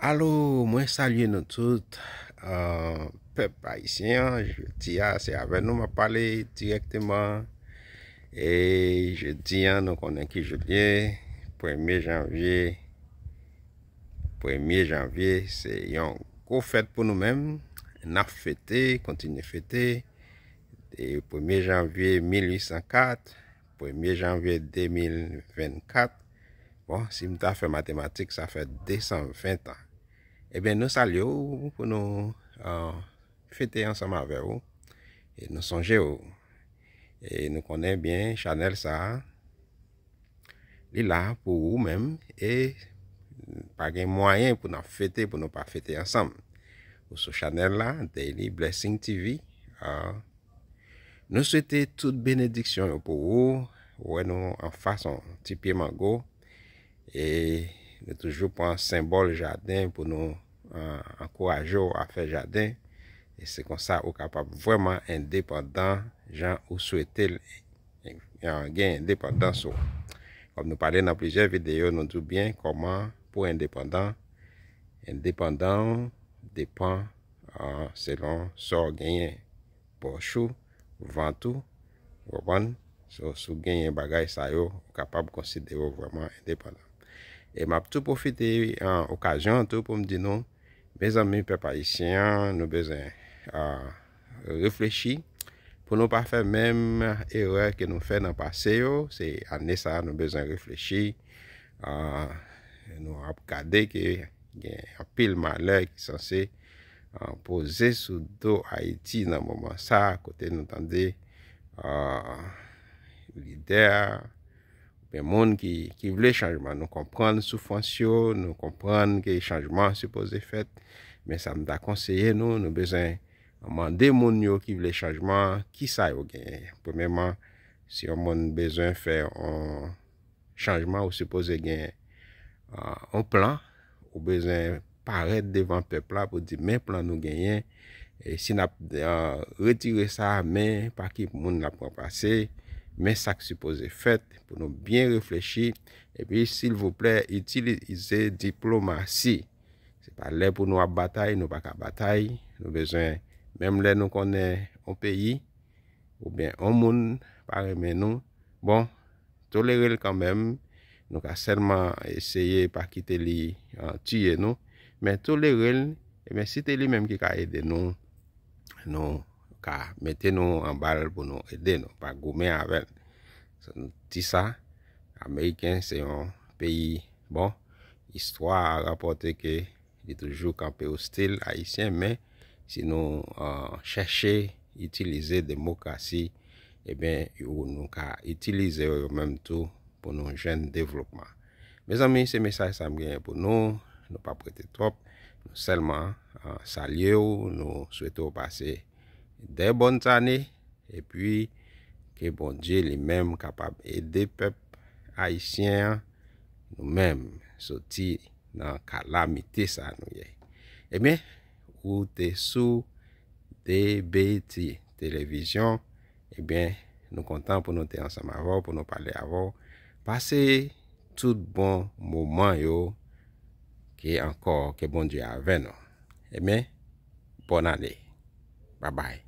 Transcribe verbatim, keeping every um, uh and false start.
Alo, mwen salye nou tout. Uh, pèp ayisyen an, jodi a, se avè nou m ap pale dirèkteman. E jodi a, nou konnen ki jou l ye, premye janvye. Premye janvye, se yon gwo fèt pou nou menm. N ap fete, kontinye fete. E premye janvye mil uit san kat, premye janvye de mil vennkat. Bon, si m ta fè matematik, sa fè de san ven an. Ebyen, nou salye w pou nou uh, fete ansanm avè w. E nou sonje w. E nou konnen byen, chanèl sa a, li la pou ou menm. E pa gen mwayen pou n ap fete, pou nou pa fete ansanm. Ou sou chanèl la, Daily Blessing T V. Uh, nou swete tout benediksyon yo pou ou. Ou wè nou anfas yon ti pye mango. E nou toujou pran senbòl jaden pou nou uh, ankouraje w a fè jaden. E se konsa ou kapab vrèman endepandan jan ou swete l uh, gen endepandans ou. Kòm nou pale nan plizyè videyo, nou di w byen kòman pou endepandan. Endepandan w depan uh, selon sa w genyen. Pòch ou, vant ou, w konprann? So, si w genyen bagay sa yo, ou kapab konsidere w vrèman endepandan. E m ap tou pwofite uh, okazyon an tou pou m di nou, mezanmi, pèp ayisyen an, nou bezwen uh, reflechi pou nou pa fè menm erè ke nou fè nan pase yo. Se ane sa a, nou bezwen reflechi. Uh, nou ap gade ke gen anpil malè ki sanse uh, poze sou do Ayiti nan moman sa a, kote nou tande uh, lidè a, oubyen moun ki, ki vle chanjman. Nou konprann soufrans yo, nou konprann ke chanjman sipoze fèt, men sa m ta konseye nou, nou bezwen mande moun yo ki vle chanjman, kisa yo genyen. Premyèman, si yon moun bezwen fè yon chanjman, ou sipoze gen uh, yon plan, ou bezwen parèt devan pèp la pou di, men plan nou genyen. E si n ap uh, retire sa, men pa ki moun n ap ranplase, men sa k sipoze fèt, pou nou byen reflechi. Epi, silvouplè, itilize diplomasi. Se pa lè pou nou ap batay, nou pa ka batay. Nou bezwen, menm lè nou konnen yon peyi, oubyen yon moun pa renmen nou, bon, tolere l kanmenm. Nou ka sèlman eseye pa kite li uh, tiye nou. Men tolere l, ebyen, si te li menm ki ka ede nou, nou ka mete nou anba l pou nou ede nou, pa goumen avè l. Sa nou di sa, Ameriken se yon peyi, bon, istwa a rapòte ke li toujou kanpe ostil Ayisyen, men si nou uh, chèche itilize demokrasi, ebyen, yo, nou ka itilize yo, yo menm tou pou nou jwenn devlopman. Mezanmi, se mesaj sa m genyen pou nou. Nou p ap rete twòp. Nou sèlman uh, salye w, nou swete w pase de bòn ane, epi ke Bondye li menm kapab ede pèp ayisyen an, nou menm, soti nan kalamite sa nou ye. Ebyen, ou te sou D B T Televizyon, ebyen, nou kontan pou nou te ansanm avè w, pou nou pale avè w. Pase tout bon moman yo, ke ankò, ke Bondye avè nou. Ebyen, bòn ane. Babay.